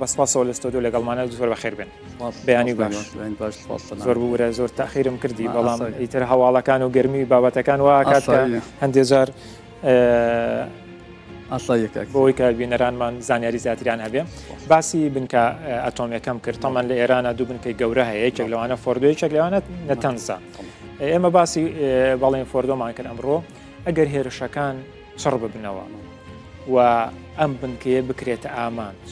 بە سپاسەوە لە ستۆدیۆ لەگەڵمانە. زۆر بەخێر بێن. بەیانی باش. زۆر ببورە زۆر تاخیرم کردی، بەڵام ئیتر هەواڵەکان و گەرمی بابەتەکان وا کات کە هەندێک جار بۆی کە بینەرانمان زانیاری زیاتریان هەبێ. باسی بنکە ئەتۆمیەکەم کرد. تەمان لە ئێرانە دوو بنکەی گەورە هەیە، یەکێک لەوانە فۆردۆ، یەکێک لەوانە نەتەنزە. ئێمە باسی بەڵێن فۆردۆمان کرد ئەمڕۆ. ئەگەر هێرشەکان چڕ ببنەوە و ئەم بنکەیە بکرێتە ئامانج،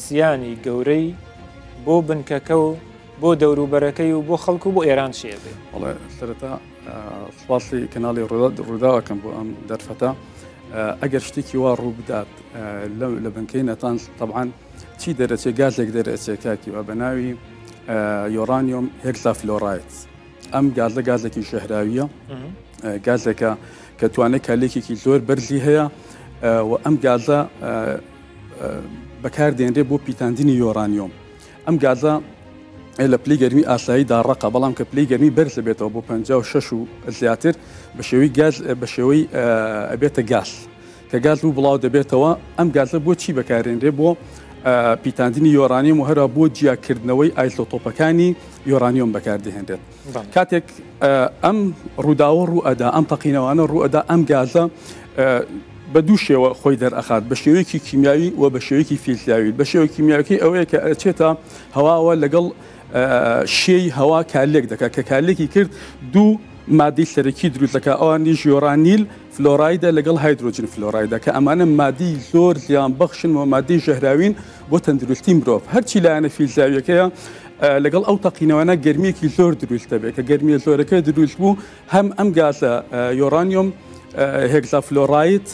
زیانی گەورەی بۆ بنکەکە و بۆ دەوروبەرەکەی و بۆ خەڵک و بۆ ئێران چیە بێ؟ بەڵێ، سەرەتا سوپاسی کەناڵی ڕووداوەکەم بۆ ئەم دەرفەتە. ئەگەر شتێکی وا ڕوو بدات لە بنکەی نەتانز، طبعاً چی دەرەچێ؟ گازێک دەرەچێ کاکی وا بە ناوی یۆرانیۆم هێکسافلۆرایت. ئەم گازە گازێکی ژەهراویە، گازێکە کە توانێت کالێکێکی زۆر بەرزی هەیە و ئەم گازە بەکاردێنرێ بۆ پیتاندنی یۆرانیۆم. ئەم گازە لە پلی گەرمی ئاساییدا ڕەقە، بەڵام کە پلی گەرمی بەرز دەبێتەوە بۆ 56 و زیاتر بە شێوەی گاز بە شێوەی ئەبێتە گاز. کە گاز بوو بڵاو دەبێتەوە. ئەم گازە بۆ چی بەکارێنرێ؟ بۆ پیتاندنی یۆرانیۆم و هەرا بۆ جیاکردنەوەی ئایسۆتۆپەکانی یۆرانیۆم بەکاردەهێنرێت. کاتێک ئەم ڕووداوە ڕوو ئەدا، ئەم تەقینەوانە ڕوو ئەدا، ئەم گازە بە دوو شێوە خۆی دەرئەخات، بە شێوەیەکی کیمیاوی و بە شێوەیەکی فیزیاوی. بە شێوە کیمیاویەکەی ئەوەیە کە ئەچێتە هەواوە، لەگەڵ شێی هەوا کارلێک دەکات. کە کارلێکی کرد دوو مادەی سەرەکی دروست دەکات، ئەوانیش یۆرانیل فلۆرایدە لەگەڵ هایدرۆجین فلۆرایدە، کە ئەمانە مادەی زۆر زیان بەخشن و مادەی ژەهراوین بۆ تەندروستی مرۆڤ. هەرچی لایەنە فیزیاویەکەیە، لەگەڵ ئەو تەقینەوانە گەرمیەکی زۆر دروست دەبێت. کە گەرمیە زۆرەکە دروست بوو، هەم ئەم گازە یۆرانیۆم هێکزافلۆرایت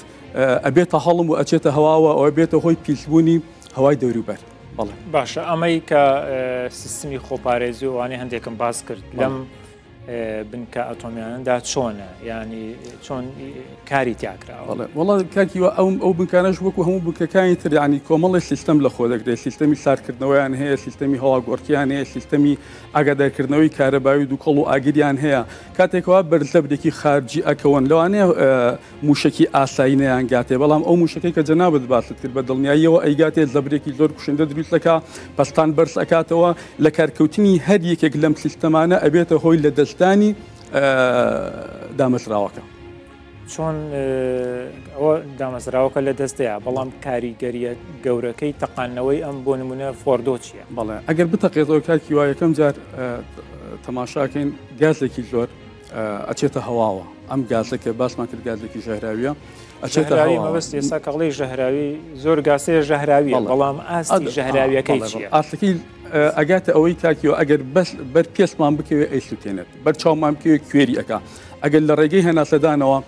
ئەبێتە هەڵم و ئەچێتە هەواوە، ئەوە بێتە هۆی پیسبوونی هەوای دەوروبەر. بەڵێ. باشە، ئەمەی کە سیستمی خۆپارێزی و ئەوانەی هەندێکم باس کرد لەم بنکە ئەتۆمیانەدا چۆنە، ینی چۆن کاری تیاکراوە؟ وڵا کاکی ئەو بنکانەش وەکو هەموو بنکەکانی تر، ینی کۆمەڵی سیستەم لە خۆ دەگرێت. سیستەمی ساردکردنەوەیان هەیە، سیستەمی هەواگۆڕکیان هەیە، سیستەمی ئاگادارکردنەوەی کارەباوی دووکەڵ و ئاگریان هەیە. کاتێکەوە بەرزەبرێکی خارجی ئەکەون، لەوانەیە موشکی ئاسایی نەیان گاتێ، بەڵام ئەو موشەکەی کە جەنابت باست کرد بە دڵنیاییەوە ئەیگاتێ، زەبرێکی زۆر کوشندە دروست دەکا، پەستان بەرز ئەکاتەوە. لە کارکەوتنی هەر یەکێک لەم سیستەمانە ئەبێتە هۆی لە دەستدانی دامەزراوەکە. چۆن ئەوە دامەزراوەکە لە دەستەیە، بەڵام کاریگەریە گەورەکەی تەقاندنەوەی ئەم بۆ نمونە فۆردۆ چییە؟ بەڵێ، ئەگەر بتەقێتەوە کاکی وا، یەکەم جار تەماشاکەین گازێکی زۆر ئەچێتە هەواوە. ئەم گازە کە باسمان کرد گازێکی ژەهراویە، ئەچێتە مەبەست ئێستا کەڵی ژەهراوی زۆر گاسەیە ژەهراوی، بەڵام ئاستی ژەهراویەکەی چییە؟ ئاستەکەی ئەگاتە ئەوەی کاکیەوە ئەگەر بەس بەر پێستمان بکەوێت ئەیسووتێنێت، بەر چاومان بکەوێت کوێری ئەکا، ئەگەر لە ڕێگەی هەناسەدانەوە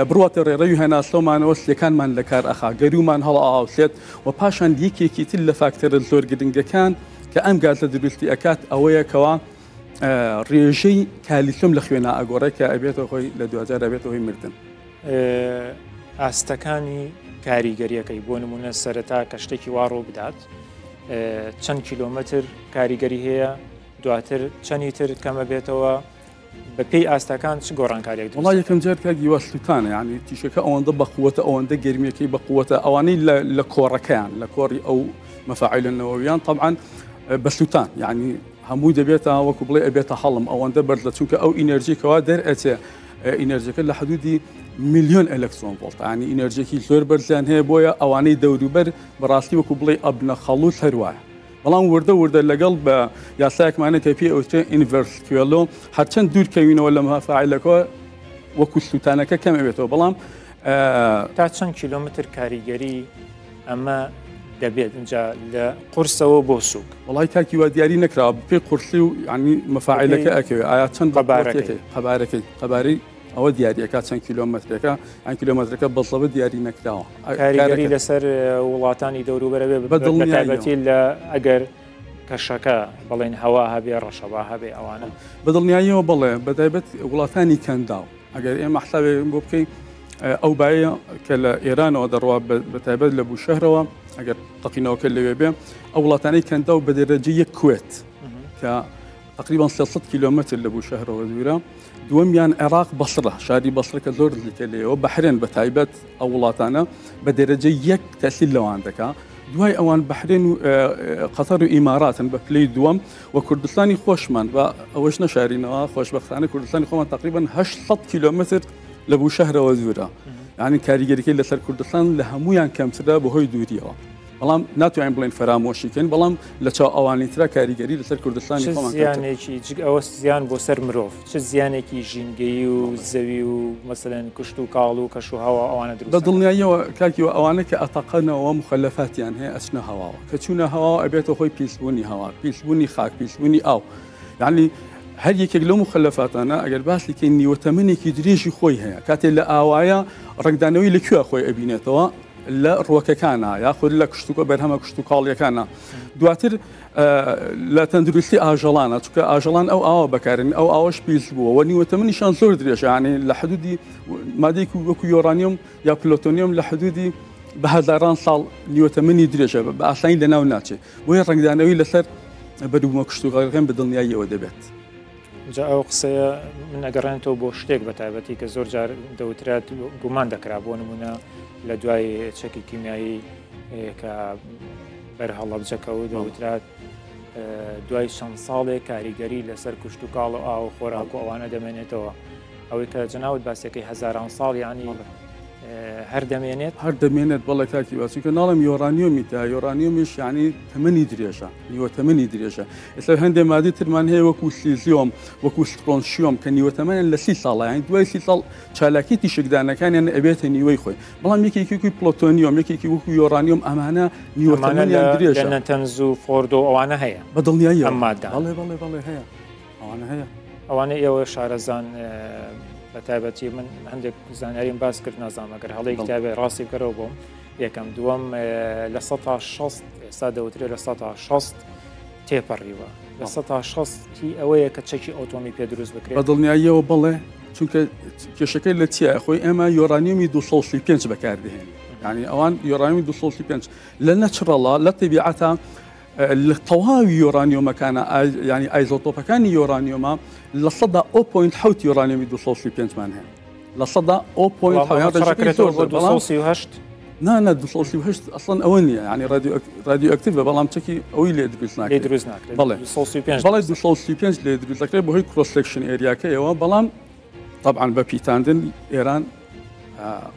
بڕاتە ڕێڕەوی هەناسەمانەوە سیەکانمان لە کار ئەخا، گەرومان هەڵ ئاوسێت. و پاشان یەکێکی تر لە فاکتەرە زۆر گرنگەکان کە ئەم گازە دروستی ئەکات ئەوەیە کەوا ڕێژەی کالیسیۆم لە خوێنا ئەگۆڕێت، کە ئەبێتە هۆی لە دوجار ئەبێتە هۆی مردن. ئاستەکانی کاریگەریەکەی بۆ نمونە سەرەتا کە شتێکی وا ڕوو بدات چەند کیلۆمەتر کاریگەری هەیە، دواتر چەندی تر کەمە بێتەوە، بە پێی ئاستەکان چ گۆڕانکاریێک؟ وڵا یەکەم جار کاک هیوا سووتانە، یعنی تیشەکە ئەوەندە بەقوەتە، ئەوەندە گەرمیەکەی بەقوەتە، ئەوانەی لە کۆڕەکەیان، لە کۆڕی ئەو مەفاعیل نەوەویان طبعا بە سووتان، یعنی هەمووی دەبێتە وەکو بڵێ ئەبێتە هەڵم، ئەوەندە بەرزە. چونکە ئەو ئینەرژیکەوە دەرئەچێ ئینەرژەکە لە حدودی میلیۆن ئەلکترۆن ڤۆڵت، ینی ئینەرژێکی زۆر بەرزیان هەیە، بۆیە ئەوانەی دەوروبەر بەڕاستی وەکو بڵێ ئەبنە خەڵوز هەروایە. بەڵام وردە وردە لەگەڵ بە یاسایەکمانە کە پێی ئەوترێ inverse square law، هەرچەند دوور کەوینەوە لە مەفاعیلەکە وەکو سووتانەکە کەم ئەبێتەوە، بەڵام تا چەند کیلۆمەتر کاریگەری ئەمە دەبێت اینجا لە قورسەوە بۆ سوک؟ وڵی کاکی وا دیاری نەکراوە، پێی قورسی و ینی مەفاعیلەکە ئەکەوێ ئایا چەند قەبارەکەی، قەبارەکەی، قەبارەی ئەوە دیاریەکە چەند کیلۆمەترێکە، ئەن کیلۆمەترەکە بەزەبە دیاری نەکراوە. کاریگەری لەسەر وڵاتانی دەوروبەرە بێ بە دڵنیایەتی لە ئەگەر کەشەکە بڵێن هەوا هەبێ، ڕەشەبا هەبێ، ئەوانە؟ بە دڵنیاییەوە بڵێ، بە تایبەت وڵاتانی کەنداو. ئەگەر ئێمە حسابێک بۆ بکەین، ئەو بایە کە لە ئێرانەوە دەڕوا، بە تایبەت لە بوشەهرەوە، ئەگەر تەقینەوەکە لەوێ بێ، ئەو وڵاتانەی کەنداو بە دەرەجە یەک کوێت کە تقریبا 300 کیلۆمەتر لە بوشەهرەوە دوورە، دووەمیان عێراق بەسرە، شاری بەسرە کە زۆر نزیکە لێەوە، بەحرێن، بە تایبەت ئەو وڵاتانە بە دەرەجە یەک تەسیل لەوان دەکا. دوای ئەوان بەحرێن و قەتەر و ئیماراتن بە پلەی دووەم و کوردستانی خۆشمان بە ئەوەش نەشارینەوە خۆشبەختانە کوردستانی خۆمان تقریبا 800 کیلۆمەتر لە بوشەهرەوە دوورە یعنی کاریگەریەکەی لەسەر کوردستان لە هەمویان کەمترە بەهۆی دووریەوە. بەڵام ناتوانین بڵێن فەرامۆشی کەین بەڵام لە چاو ئەوانی ترا کاریگەری لەسەر کوردستانی خۆمان زیانێکی جگ ئەوە زیان بۆ سەر مرۆڤ چ زیانێکی ژینگەیی و زەوی و مەسەلەن کشت و کاڵ و کەش و هەوا ئەوانە دروست بە دڵنیاییەوە کاکیوە ئەوانە کە ئەتەقەنەوە مخەلەفاتیان هەیە ئەچنە هەواوە کە چوونە هەواوە ئەبێتە هۆی پیسبوونی هەوا پیسبوونی خاک پیسبوونی ئاو یعنی هەر یەکێک لەو مخەلەفاتانە ئەگەر باسی کەین نیوەتەمەنێکی درێژی خۆی هەیە کاتێ لە ئاوایە ڕەنگدانەوەی لە کوێ خۆی ئەبینێتەوە لە ڕووەکەکانە یاخود لە کشتوکە بەرهەمە کشتوکاڵیەکانە دواتر لە تەندروستی ئاژەڵانە چونکە ئاژەڵان ئەو ئاوە بەکارن ئەو ئاوەش پیس بووە و نیوەتە منیشان زۆر درێژانێ لە حدودی مادەیەک وەکو یۆرانیۆم یا پلۆتۆنیۆم لە حدودی بە هەزاران ساڵ نیوەتە منی درێژە بە ئاسانی لەناو ناچێت بۆیە ڕەنگدانەوەی لەسەر بەروبوومە کشتوکاڵیەکان بە دڵنیاییەوە دەبێت. جا ئەو قسەیە من ئەگەڕێنێتەوە بۆ شتێک بە تایبەتی کە زۆر جار دەوترات گومان دەکرا بۆ نمونە لە دوای چەکی کیمیایی کە بەر هەڵەبجەکەەوە دەوترات دوای چەند ساڵێک کاریگەری لەسەر کوشت و کاڵ و ئاو خۆراک و ئەوانە دەمێنێتەوە ئەوەی کە جەناوت باسەکەی هەزاران ساڵ ینی هەر دەمێنێت؟ هەر دەمێنێت بەڵێ کاکی وا چونکە ناڵێم یۆرانیۆمی تا یۆرانیۆمیش یعنی تەمەنی درێژە نیوە تەمەنی درێژە ئێستا هەندێک مادی ترمان هەیە وەکو سیزیۆم وەکو سترۆنشیۆم کە نیوە تەمەنیان لە 30 ساڵە یعنی دوای 30 ساڵ چالاکی تیشکدانەکانیان ئەبێتە نیوەی خۆی بەڵام یەکێکی وەکو پلۆتۆنیۆم یەکێکی وەکو یۆرانیۆم ئەمانە نیوە تەمەنیان درێژە لە نەتەنز و فۆردۆ ئەوانە هەیە بە دڵنیاییەوە ئەم مادە بەڵێ بەڵێ بەڵێ هەیە ئەوانە هەیە. ئەوانەی ئێوە شارەزان بە تایبەتی من هەندێک زانیاریم باس کرد نازانم ئەگەر هەڵەیەک تابێ ڕاستی بکەرەوە بۆم یەکەم دووەم 60% ئێستا دەوترێ 60% تێپەڕیوە 60% هی ئەوەیە کە چەکی ئۆتۆمی پێ دروست بکرێت بە دڵنیاییەوە بڵێ چونکە کێشەکەی لە چیە خۆی ئێمە یۆرانیومی 235 بەکاردەهێنین یعنی ئەوان یۆرانیومی 235 لە نەچڕەڵا لە طبیعەتە لە تەواوی یۆرانیۆمەکانە یانی ئایزۆتۆپەکانی یۆرانیۆمە 0.7% یۆرانیۆمی 235 مان هەیە 0.7% نا نا 238 ئەسڵەن ئەوە نییە ینی ڕادیۆ ئەکتیڤە بەڵام چەکی ئەوی لێ دروست ناکرێت دروست ناکرێت بەڵێ 235 بەڵێ 235 لێ دروست دەکرێت بەهۆی cross section area کەیەوە بەڵام طبعا بە پیتاندن ئێران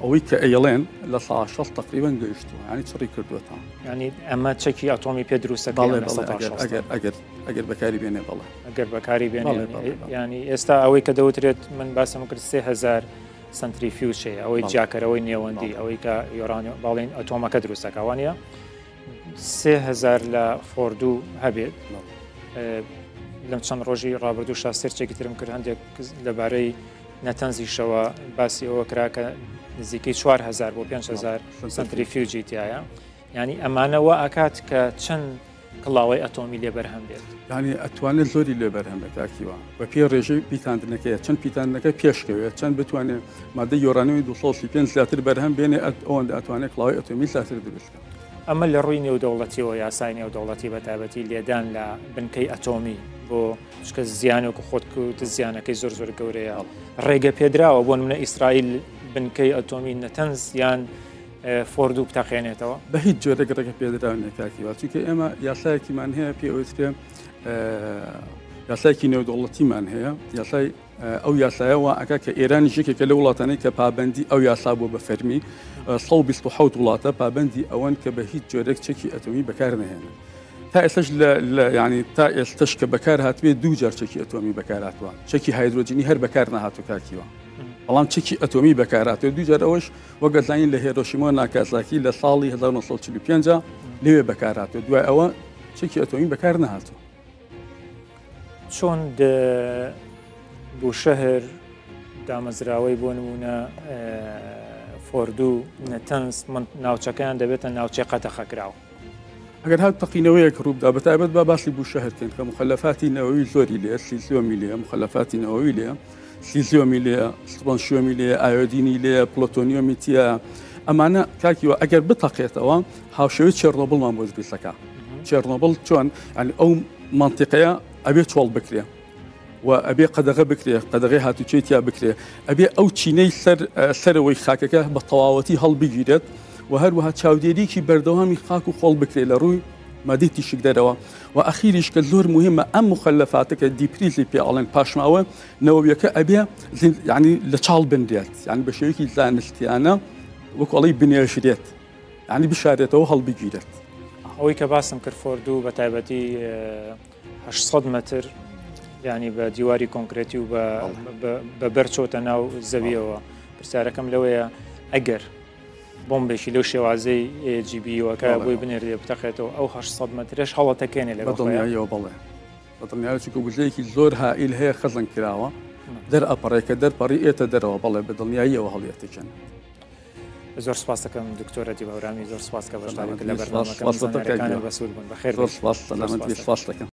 ئەوەی کە ئەیڵێن لە سا 60 تقریبا گەیشتووە ینی چڕی کردووەتەوە ینی ئەمە چەکی ئەتۆمی پێ دروستە ئەگەر ئەگەر ئەگەر بەکاری بێنێ بەڵێ ئەگەر بەکاری بێنێ ینی ئێستا ئەوەی کە دەوترێت من باسم کرد 3000 سنتریفیوچ هەیە ئەوەی جیاکەرەوەی نێوەندی ئەوەی کە یۆران باڵین ئەتۆمەکە دروستەکەوانە 3000 لە فۆردو هەبێت لەم چەند ڕۆژی ڕابردوو شا search ێکی ترم کرد هەندێک لەبارەی نەتەنزیشەوە باسی ئەوە کرا کە نزیکەی 4000 بۆ 5000 سنتریفیوجی تایە ینی ئەمانە وا ئەکات کە چەند کڵاوەی ئەتۆمی لێ بەرهەم بێت ینی ئەتوانێت زۆری لێ بەرهەم بێت کاکیوە بە پێی ڕێژەی پیتاندنەکەیە چەند پیتاندنەکە پێشکەوێت چەند بتوانێت مادەی یۆرانیۆمی 235 زیاتر بەرهەم بێنێ ئەوەندە ئەتوانێت کڵاوەی ئەتۆمی زیاتر دروست بکات. ئەمە لە ڕووی نێودەوڵەتیەوە یاسای نێودەوڵەتی بە تایبەتی لێدان لە بنکەی ئەتۆمی بۆ چکە زیانێک و خۆت کوت زیانەکەی زۆر زۆر گەورەیە ڕێگە پێدراوە بۆ نمونە ئیسرائیل بنکەی ئەتۆمی نەتەنز یان فۆردو بتەقێنێتەوە؟ بە هیچ جۆرێک ڕێگە پێدراو نییە کاک هیوا چونکە ئێمە یاسایەکیمان هەیە پێ ئەوترێ یاسایەکی نێودەوڵەتیمان هەیە یاسای ئەو یاسایە وا ئەکا کە ئێرانیش یەکێکە لە وڵاتانەی کە پابەندی ئەو یاسا بووە بە فەرمی 127 وڵاتە پابەندی ئەوەن کە بە هیچ جۆرێک چەکی ئەتۆمی بەکار نەهێنن تا ئێستش لە ینی تا ئێستش کە بەکار هاتبێ دوو جار چەکی ئەتۆمی بەکار هاتووە چەکی هایدرۆجینی هەر بەکار نەهاتوو کاکیوە بەڵام چەکی ئەتۆمی بەکار هاتووە دوو جار ئەوەش وەک ئەزانین لە هێرۆشیما ناکازاکی لە ساڵی 1945 لەوێ بەکار هاتووە دوای ئەوە چەکی ئەتۆمی بەکار نەهاتووە. چۆن بوشەهر دامەزراوەی بۆ نمونە فۆردو نەتەنز ناوچەکەیان دەبێتە ناوچەی قەدەخەکراو. ئەگەر هات تەقینەوەیەک ڕووبدا بەتایبەت با باسی بوشەهر کەین کە مخەلەفاتی نەوەوی زۆری لێ سیزیۆمی لێ مخەلەفاتی نەوەوی لێ سیزیۆمی لێ سترۆنشیۆمی لێ ئایۆدینی لێ پلۆتۆنیۆمی تیە ئەمانە کاکیوە ئەگەر بتەقێتەوە هاوشێوەی چێرنۆبڵمان بۆ دروستەکە چێرنۆبڵ چۆن ئەنی ئەو منطقەیە ئەبێ چۆڵ بکرێ و ئەبێ قەدەغە بکرێ قەدەغی هاتوچێ تیا بکرێ ئەبێ ئەو چینەی سەر سەرەوەی خاکەکە بە تەواوەتی هەڵبگیرێت و هەروەها چاودێریی بەردەوامی خاک و خۆڵ بکرێت لە ڕووی مادەی تیشکدەرەوە و ئەخیریش کە زۆر مهمە ئەم مخەلەفاتە کە دیپریزی پێ ئەڵێن پاشماوە نەوەویەکە ئەبێ ینی لە چاڵ بنرێت یان بە شێوەیەکی زانستیانە وەکو ئەڵێی بنێژرێت ینی بشارێتەوە هەڵبگیرێت. ئەوەی کە باسم کرد فۆردو بە تایبەتی 800 متر ینی بە دیواری کۆنکرێتی و بە بەر چۆتە ناو زەویەوە پرسیارەکەم لەوەیە ئەگەر بۆمبێکی لەو شێوازەی جیبیوەکە بۆی بنێردێ بتەقێتەوە ئەو 800 مترش هەڵەتەکێنێ لەگەڵ دڵنیاییەوە بەڵێ بە دڵنیایەوە چونکە وزەیەکی زۆر هائیل هەیە خەزن کراوە دەرئەپەڕێ کە دەرپەڕی ئێتە دەرەوە بەڵێ بە دڵنیاییەوە هەڵیەتەکێن. زۆر سپاس دەکەم دکتۆرە دیباورامی زۆر سپاس کە بەشداری کرد لە بەرنامەکە بەسوود بوون بەخێر زۆر سپاس سەلامەت بی سپاس دەکەم.